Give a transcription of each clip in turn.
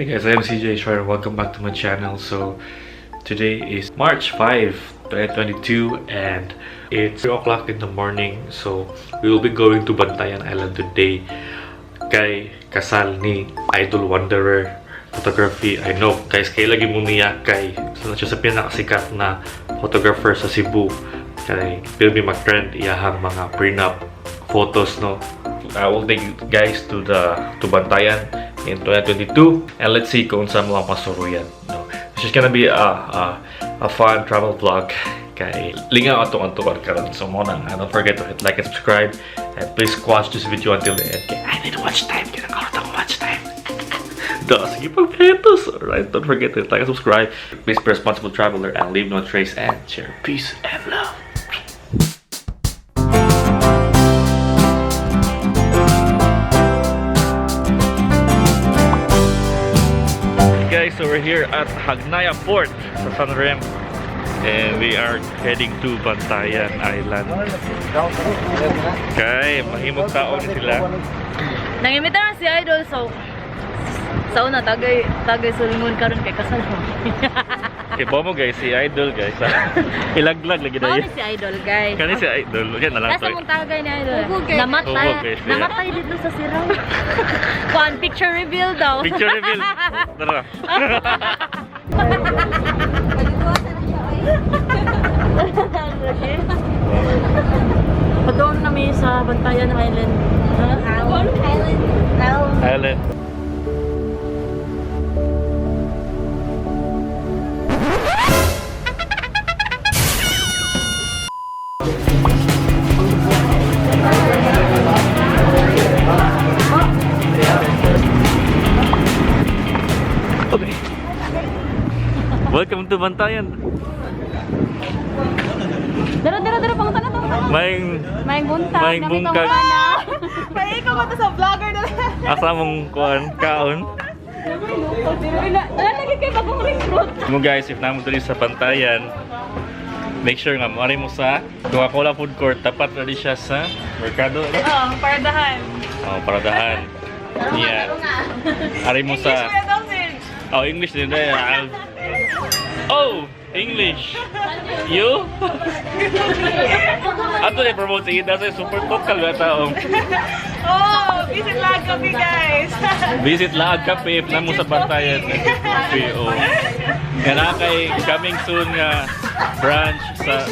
Hey guys, I'm CJ Schreier. Welcome back to my channel. So today is March 5, 2022 and it's 3 o'clock in the morning. So we will be going to Bantayan Island today kay kasal ni Idol Wanderer Photography. I know, guys, kay lagi mo niya kay isa na siya sa pinakasikat na photographer sa Cebu. Kay pilmi mag-trend iyahang mga prenup photos, no? I will take you guys to Bantayan in 2022 and let's see kung unsa mo ang pasuruyan, no? It's just gonna be a fun travel vlog kay lingaw atong antukan karon. So mo nang don't forget to hit like and subscribe and please watch this video until the end kay I need watch time, kay nakaroon akong watch time. Da, sige pag petos. Alright, don't forget to hit like and subscribe. Please be a responsible traveler and leave no trace and share peace and love. Guys, so we're here at Hagnaya Port sa San Rem and we are heading to Bantayan Island. Kay mahimong tao ni sila. Nangimita na si Idol, so sa una tagay tagay sulngon karon kay kasal mo. Kay mo guys, si Idol guys. Ilaglag lagi Mao na ni si Idol, guys. Kani si Idol, okay na lang Nasa to. mong tagay ni Idol. Hubog, guys. Namatay, Hubog, guys, yeah. namatay dito sa siraw. Kuan picture reveal daw. Picture reveal. Tara. Padoon nami sa Bantayan Island. Island. Okay. Welcome to Bantayan. Dara dara dara, pangutan na pangutan. Maing Maing buntag. Maing bungkag. Paiko ko to sa vlogger na lang. Asa mong kuan kaon. Wala lagi kay bagong recruit. Mo guys, if namo diri sa Bantayan, make sure nga moari mo sa Coca-Cola Food Court, tapat ra di siya sa Mercado. Oo, paradahan. Oh, paradahan. Yeah. Ari mo sa English na sausage. Oh, English din eh. Oh, English. You? Ato na promote sa ida sa super total ba taong. Oh, visit Lag Coffee, guys. Visit Laag Cafe if namo sa Bantayan. Cafe, oh. Nga na kay coming soon nga branch sa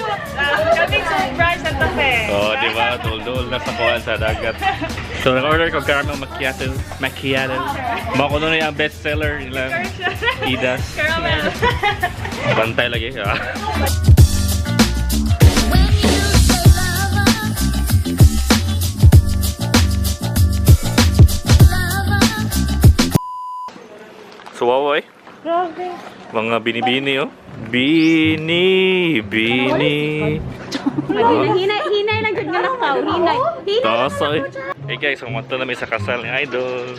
Coming soon branch Santa Fe. Oh, di ba? Dul-dul na sa kuwan sa dagat. So, nag-order ko caramel macchiato. Macchiato. Mao ko na yung best seller nila. Idas. Caramel. Bantay lagi. Ah. So, wow, eh. Grabe. Mga bini-bini, oh. Bini, bini. Hinay hinay lang jud nga lakaw, hinay. Hinay. Taas, eh. Hey guys, umunta na may sa kasal ni Idol.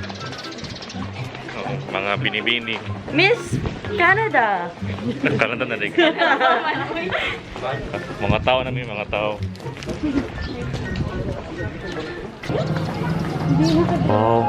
Oh, mga bini-bini. Miss Canada. Nagkalanta na rin. Mga tao na may mga tao. Wow.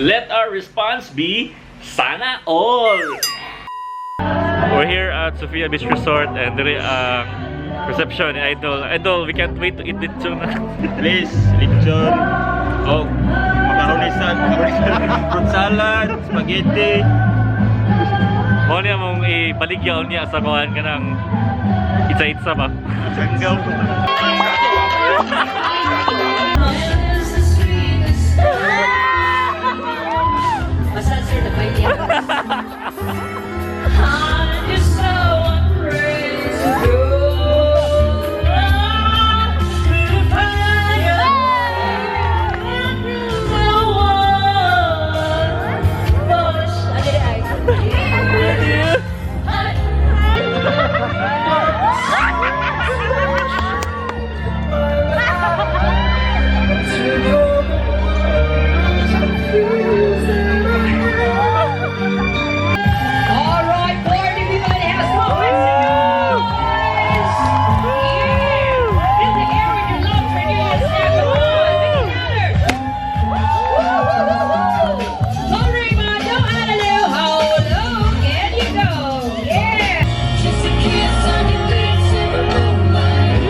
Let our response be sana all. We're here at Sophia Beach Resort and diri ang reception ni Idol. Idol, we can't wait to eat lechon. Please, lechon, oh, macaroni salad, fruit salad, spaghetti. Mo niya mong ibaligya niya sa kuan kanang itsa-itsa ba? Sanggaw.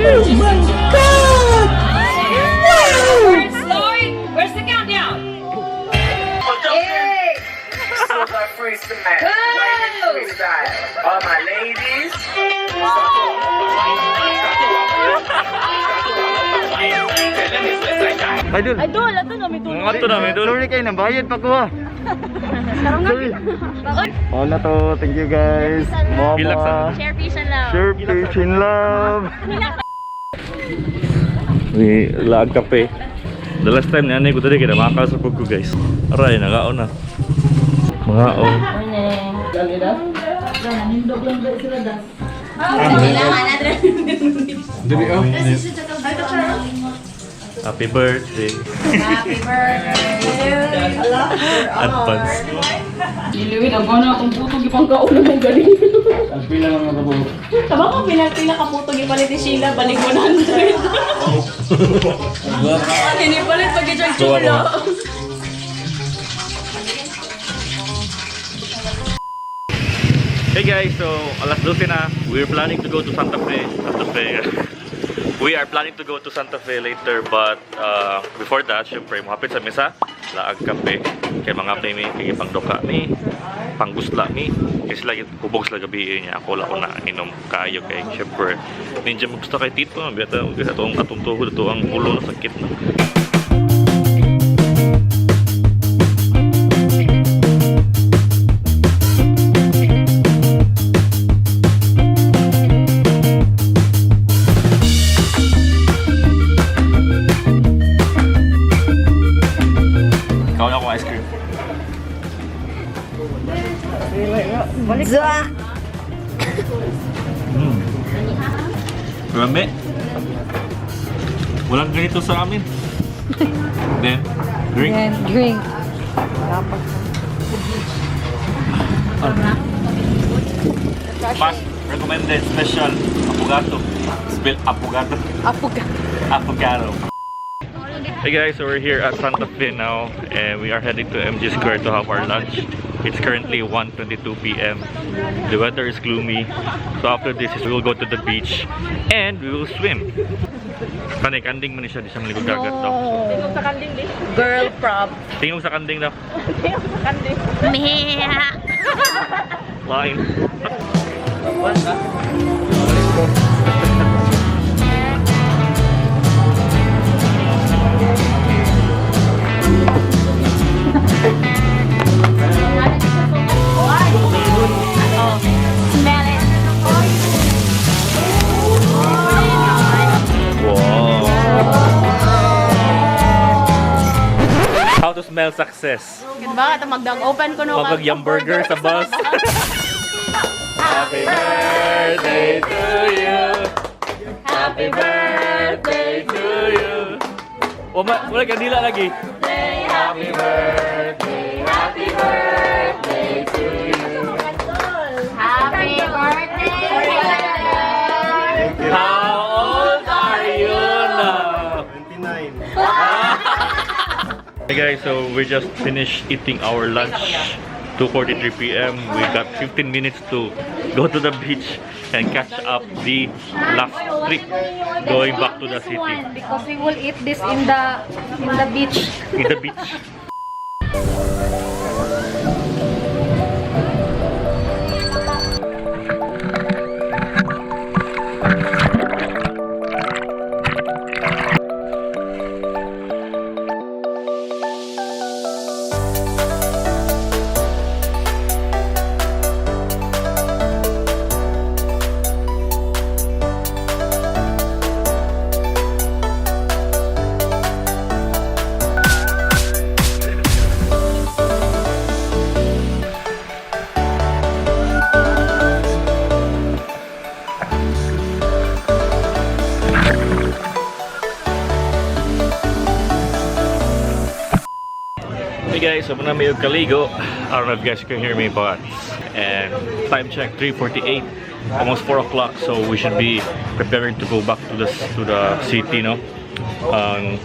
Lloyd, where's the countdown? Sugar free cement. Freestyle. All my ladies. Idol. Idol, ato na may tulog. Mga to na, may idol. Sorry kayo, nabayad pa ko ah. Sorry. Oh na to, thank you guys. Relax, ah. Mama. Share peace and love. Sure, peace and love. We laag kape. The last time ni ko diri kay namakal sa pug ko guys. Aray nagaon na. Mga oh. Happy birthday. Happy birthday. Advance. Iluwin, ang gana akong putog ipang kaulo ng galing. Tama ko, pila ka putog ipalit ni Sheila, balik 100. Ano ni palit pag i-charge Gawa ko. Hey guys, so alas 12 na. We're planning to go to Santa Fe. Santa Fe. We are planning to go to Santa Fe later, but before that, syempre, mohapit sa misa, laag kape. Kay mga mi, kay pangduka mi, panggusla mi. Kay sila hubog sila gabi eh, niya. Ako lang ko na inom kaayo kay syempre. Ninja mo gusto kay Tito, biyata atong atong tuhod ato ang ulo na sakit na. Ikaw na akong ice cream. Rame. Walang ganito sa amin. Then, drink. Then, drink. Fast recommended special apogato. Spell apogato. Apogato. Affogato. Hey guys, so we're here at Santa Fe now and we are heading to MG Square to have our lunch. It's currently 1:22 p.m. The weather is gloomy. So after this, we will go to the beach and we will swim. Panay, kanding man ni siya, di siya maligog dagat daw. Tingog sa kanding di. Girl prop. Tingog sa kanding daw. Tingog sa kanding. Meh. Lain. Smell it. Wow. How to smell success. Bakit magdag-open ko no? Pag yum burger sa bus. Happy birthday to you. Happy birthday to you. Wala, wala kandila lagi. Happy birthday, happy birthday to you. Happy birthday. How old are you now? 29. Hey guys, so we just finished eating our lunch. 2:43 p.m. We got 15 minutes to go to the beach and catch up the last trip going back to the city. Because we will eat this in the beach. In the beach. Hey guys, so muna may kaligo. I don't know if you guys can hear me, but and time check 3:48, almost 4 o'clock. So we should be preparing to go back to the city, no? Ang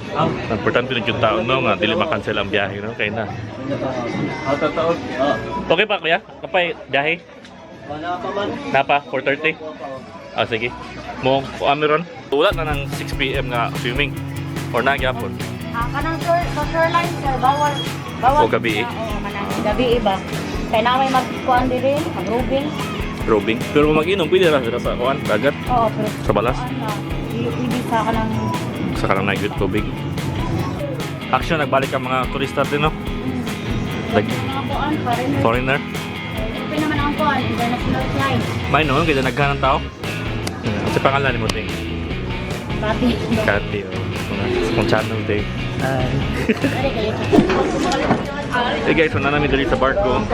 importante na yung tao, no? Nga dili makancel ang biyahe, no? Kaya na. Okay pa, kuya? Kapay biyahe? Napa, 4:30? Ah, sige. Mo, ron? Wala na ng 6 p.m. nga swimming. Or na gyapon. Ah, kanang shore, sa shoreline sir, bawal. Bawal. O gabi, eh? Oo, kanang gabi iba. Kaya na may magkuan diri, magrubing. Robing. Pero kung mag-inom, pwede ra sila sa kuan, dagat, Oo, pero sa balas, kuan na. Hindi sa kanang sa kanang night with tubig. Action, nagbalik ang mga turista din, no? Like, mga kuan foreigner. Foreigner. Open naman ang kuan, international flight. May noon, kaya naghahan ng tao. Sa pangalan ni mo, Ting? Pati. Kati, oh. Kung channel, Ting. Ari kayo. Hey guys, wala namin dali sa barko.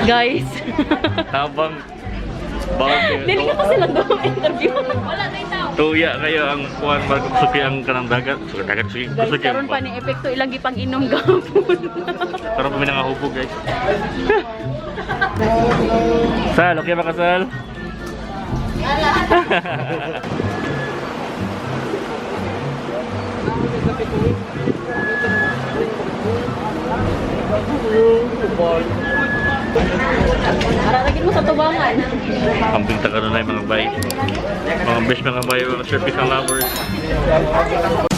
Guys, Habang barko. dili ka kasi lang daw interview. Wala na tao. Tuya kayo ang kuan barko suki ang kanang dagat. Suki dagat suki. Guys, Suki ang karon pa ni epekto ilang gipang inom gapon. Karon pa mi nangahubog, guys. Sal, okay ba ka, Sal? Araragin mo sa tubangan. Kambing taga mga bay. Mga best mga bay, mga service ang lovers.